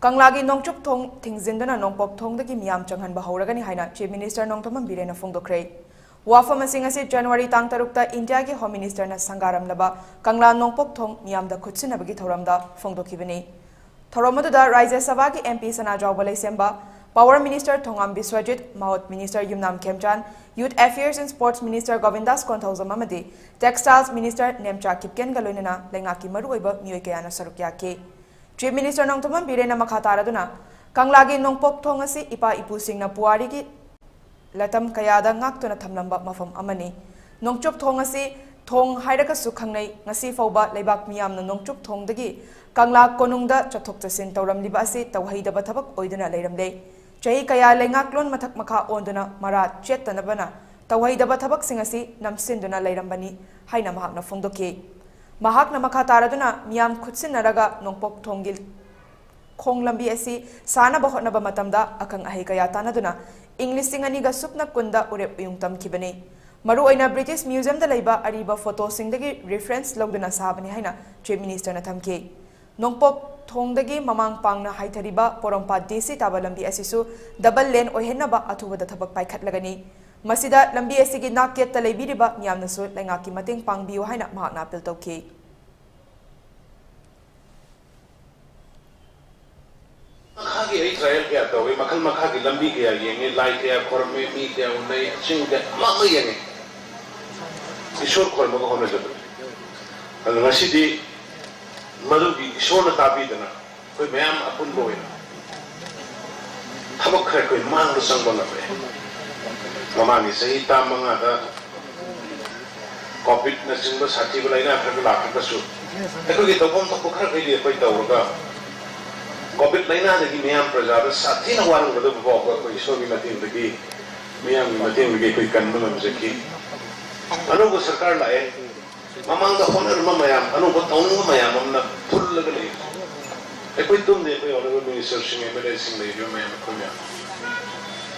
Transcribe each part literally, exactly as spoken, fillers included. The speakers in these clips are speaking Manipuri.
ꯀꯪꯂꯥꯒꯤ ꯅꯣꯡꯆꯨꯞ ꯊꯣꯡ ꯊꯤꯡꯖꯤꯟꯗꯨꯅ ꯅꯣꯡꯄꯣꯛ ꯊꯣꯡꯗꯒꯤ ꯃꯤꯌꯥꯝ ꯆꯪꯍꯟꯕ ꯍꯧꯔꯒꯅꯤ ꯍꯥꯏꯅ Chief Minister ꯅꯣꯡꯊꯣꯝꯕꯝ ꯕꯤꯔꯦꯟꯅ ꯐꯣꯡꯗꯣꯛꯈ꯭ꯔꯦ꯫ ꯋꯥꯐꯝ ꯑꯁꯤ ꯉꯁꯤ January ꯇꯥꯡ ꯇꯔꯨꯛꯇ ꯏꯟꯗꯤꯌꯥꯒꯤ Home Minister ꯅ ꯁꯪꯒꯥꯔꯝꯂꯕ ꯀꯪꯂꯥ ꯅꯣꯡꯄꯣꯛ ꯊꯣꯡ ꯃꯤꯌꯥꯝꯗ ꯈꯨꯠꯁꯤꯟꯅꯕꯒꯤ ꯊꯧꯔꯝꯗ ꯐꯣꯡꯗꯣꯛꯈꯤꯕꯅꯤ꯫ ꯊꯧꯔꯝ ꯑꯗꯨꯗ ꯔꯥꯖ꯭ꯌ ꯁꯚꯥꯒꯤ MP Sanajaoba ꯂꯩꯁꯦꯝꯕ, Power Minister Thongam Biswajit, ꯃꯥꯎꯠ Minister Yumnam ꯈꯦꯝꯆꯥꯟ, Youth Affairs and Sports Minister ꯒꯣꯕꯤꯟꯗꯥꯁ Konthoujam ꯑꯃꯗꯤ Textiles Minister ꯅꯦꯝꯆꯥ ꯀꯤꯞꯀꯦꯟꯒ ꯂꯣꯏꯅꯅ ꯂꯩꯉꯥꯛꯀꯤ ꯃꯔꯨꯑꯣꯏꯕ ꯃꯤꯑꯣꯏ ꯀꯌꯥꯅ ꯁꯔꯨꯛ ꯌꯥꯈꯤ꯫ Chief Minister ꯅꯣꯡꯊꯣꯝꯕꯝ ꯕꯤꯔꯦꯟꯅ ꯃꯈꯥ ꯇꯥꯔꯗꯨꯅ, ꯀꯪꯂꯥꯒꯤ ꯅꯣꯡꯄꯣꯛ ꯊꯣꯡ ꯑꯁꯤ ꯏꯄꯥ ꯏꯄꯨꯁꯤꯡꯅ ꯄꯨꯋꯥꯔꯤꯒꯤ ꯂꯇꯝ ꯀꯌꯥꯗ ꯉꯥꯛꯇꯨꯅ ꯊꯝꯂꯝꯕ ꯃꯐꯝ ꯑꯃꯅꯤ꯫ ꯅꯣꯡꯆꯨꯞ ꯊꯣꯡ ꯑꯁꯤ ꯊꯣꯡ ꯍꯥꯏꯔꯒꯁꯨ ꯈꯪꯅꯩ꯫ ꯉꯁꯤ ꯐꯥꯎꯕ ꯂꯩꯕꯥꯛ ꯃꯤꯌꯥꯝꯅ ꯅꯣꯡꯆꯨꯞ ꯊꯣꯡꯗꯒꯤ ꯀꯪꯂꯥ ꯀꯣꯅꯨꯡꯗ ꯆꯠꯊꯣꯛ ꯆꯠꯁꯤꯟ ꯇꯧꯔꯝꯂꯤꯕ ꯑꯁꯤ ꯇꯧꯍꯩꯗꯕ ꯊꯕꯛ ꯑꯣꯏꯗꯨꯅ ꯂꯩꯔꯝꯂꯦ꯫ ꯆꯍꯤ ꯀꯌꯥ ꯂꯩꯉꯥꯛꯂꯣꯟ ꯃꯊꯛ ꯃꯈꯥ ꯑꯣꯟꯗꯨꯅ ꯃꯔꯥ ꯆꯦꯠꯇꯅꯕꯅ ꯇꯧꯍꯩꯗꯕ ꯊꯕꯛꯁꯤꯡ ꯑꯁꯤ ꯅꯝꯁꯤꯟꯗꯨꯅ ꯂꯩꯔꯝꯕꯅꯤ ꯍꯥꯏꯅ ꯃꯍꯥꯛꯅ ꯐꯣꯡꯗꯣꯛꯈꯤ꯫ ꯃꯍꯥꯛꯅ ꯃꯈꯥ ꯇꯥꯔꯗꯨꯅ ꯃꯤꯌꯥꯝ ꯈꯨꯠꯁꯤꯟꯅꯔꯒ ꯅꯣꯡꯄꯣꯛ ꯊꯣꯡꯒꯤ ꯈꯣꯡ ꯂꯝꯕꯤ ꯑꯁꯤ ꯁꯥꯅꯕ ꯍꯣꯠꯅꯕ ꯃꯇꯝꯗ ꯑꯈꯪ ꯑꯍꯩ ꯀꯌꯥ ꯇꯥꯟꯅꯗꯨꯅ ꯏꯪ ꯂꯤꯁꯤꯡ ꯑꯅꯤꯒ ꯁꯨꯞꯅ ꯀꯨꯟꯗ ꯎꯔꯦꯞ ꯎꯌꯨꯡ ꯇꯝꯈꯤꯕꯅꯤ꯫ ꯃꯔꯨꯑꯣꯏꯅ British Museum ꯗ ꯂꯩꯕ ꯑꯔꯤꯕ ꯐꯣꯇꯣꯁꯤꯡꯗꯒꯤ reference ꯂꯧꯗꯨꯅ ꯁꯥꯕꯅꯤ ꯍꯥꯏꯅ Chief Minister ꯅ ꯊꯝꯈꯤ꯫ ꯅꯣꯡꯄꯣꯛ ꯊꯣꯡꯗꯒꯤ ꯃꯃꯥꯡ ꯄꯥꯡꯅ ꯍꯥꯏꯊꯔꯤꯕ ꯄꯣꯔꯣꯝꯄꯥꯠ DC ꯇꯥꯕ ꯂꯝꯕꯤ ꯑꯁꯤꯁꯨ double lane ꯑꯣꯏꯍꯟꯅꯕ ꯑꯊꯨꯕꯗ ꯊꯕꯛ ꯄꯥꯏꯈꯠꯂꯒꯅꯤ꯫ ꯃꯁꯤꯗ ꯂꯝꯕꯤ ꯑꯁꯤꯒꯤ ꯅꯥꯛ ꯌꯦꯠꯇ ꯂꯩꯕꯤꯔꯤꯕ ꯃꯤꯌꯥꯝꯅꯁꯨ ꯂꯩꯉꯥꯛꯀꯤ ꯃꯇꯦꯡ ꯄꯥꯡꯕꯤꯌꯨ ꯍꯥꯏꯅ ꯃꯍꯥꯛꯅ appeal ꯇꯧꯈꯤ꯫ ꯃꯈꯥꯒꯤ ꯑꯩ trial ꯀꯌꯥ ꯇꯧꯏ, ꯃꯈꯜ ꯃꯈꯥꯒꯤ ꯂꯝꯕꯤ ꯀꯌꯥ ꯌꯦꯡꯉꯤ, ꯂꯥꯏ ꯀꯌꯥ ꯈꯣꯏꯔꯝꯃꯤ, ꯃꯤ ꯀꯌꯥ ꯎꯅꯩ, ꯆꯤꯡ ꯀꯌꯥ ꯑꯃ ꯑꯃ ꯌꯦꯡꯉꯤ꯫ ꯏꯁꯣꯔ ꯈꯣꯏꯔꯝꯕꯒ ꯍꯣꯠꯅꯖꯕꯅꯤ꯫ ꯑꯗꯨ ꯉꯁꯤꯗꯤ ꯃꯗꯨꯒꯤ ꯏꯁꯣꯔꯅ ꯇꯥꯕꯤꯗꯅ ꯑꯩꯈꯣꯏ ꯃꯌꯥꯝ ꯑꯄꯨꯟꯕ ꯑꯣꯏꯅ ꯊꯕꯛ ꯈꯔ ꯑꯩꯈꯣꯏ ꯃꯥꯡꯗ ꯆꯪꯕ ꯉꯝꯃꯦ꯫ ꯃꯃꯥꯡꯒꯤ ꯆꯍꯤ ꯇꯔꯥꯃꯉꯥꯗ COVID ꯅꯆꯤꯡꯕ ꯁꯥꯊꯤꯕ ꯂꯥꯏꯅꯥ ꯈꯔ ꯂꯥꯛꯈ꯭ꯔꯒꯁꯨ, ꯑꯩꯈꯣꯏꯒꯤ ꯇꯧꯐꯝ ꯊꯣꯛꯄ ꯈꯔ ꯈꯩꯗꯤ ꯑꯩꯈꯣꯏ ꯇꯧꯔꯒ, COVID ꯂꯥꯏꯅꯥꯗꯒꯤ ꯃꯤꯌꯥꯝ ꯄ꯭ꯔꯖꯥꯗ ꯁꯥꯊꯤꯅ ꯋꯥꯔꯝꯒꯗꯕ ꯐꯥꯎꯕ ꯑꯩꯈꯣꯏ ꯏꯁꯣꯔꯒꯤ ꯃꯇꯦꯡꯗꯒꯤ, ꯃꯤꯌꯥꯝꯒꯤ ꯃꯇꯦꯡꯗꯒꯤ ꯑꯩꯈꯣꯏ ꯀꯟꯕ ꯉꯝꯖꯈꯤ꯫ ꯑꯅꯧꯕ ꯁꯔꯀꯥꯔ ꯂꯥꯛꯑꯦ, ꯃꯃꯥꯡꯗ ꯍꯣꯠꯅꯔꯝꯕ ꯃꯌꯥꯝ, ꯑꯅꯧꯕ ꯇꯧꯅꯤꯡꯕ ꯃꯌꯥꯝ ꯑꯃꯅ ꯐꯨꯜꯂꯒ ꯂꯩ꯫ ꯑꯩꯈꯣꯏ ꯇꯨꯝꯗꯦ, ꯑꯩꯈꯣꯏ honourable minister ꯁꯤꯡ, MLA ꯁꯤꯡ ꯂꯩꯔꯤꯕ ꯃꯌꯥꯝ ꯑꯩꯈꯣꯏ ꯃꯌꯥꯝ꯫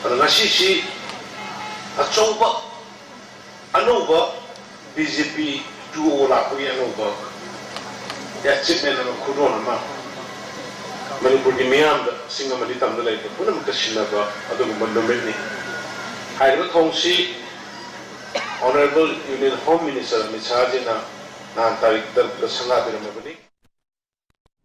ꯑꯗꯣ ꯉꯁꯤꯁꯤ ꯑꯆꯧꯕ ꯑꯅꯧꯕ BJP two O ꯂꯥꯛꯄꯒꯤ ꯑꯅꯧꯕ achievement ꯑꯃ, ꯈꯨꯗꯣꯜ ꯑꯃ, ꯃꯅꯤꯄꯨꯔꯒꯤ ꯃꯤꯌꯥꯝꯗ ꯆꯤꯡ ꯑꯃꯗꯤ ꯇꯝꯗ ꯂꯩꯕ ꯄꯨꯝꯅꯃꯛꯇ ꯁꯤꯟꯅꯕ ꯑꯗꯨꯒꯨꯝꯕ ꯅꯨꯃꯤꯠꯅꯤ꯫ ꯍꯥꯏꯔꯤꯕ ꯊꯧꯑꯣꯡꯁꯤ Honourable Union Home Minister Amit ꯁꯥꯍꯖꯤꯅ ꯅꯍꯥꯟ ꯇꯥꯔꯤꯛ ꯇꯔꯨꯛꯇ ꯁꯪꯒꯥꯕꯤꯔꯝꯃꯕꯅꯤ꯫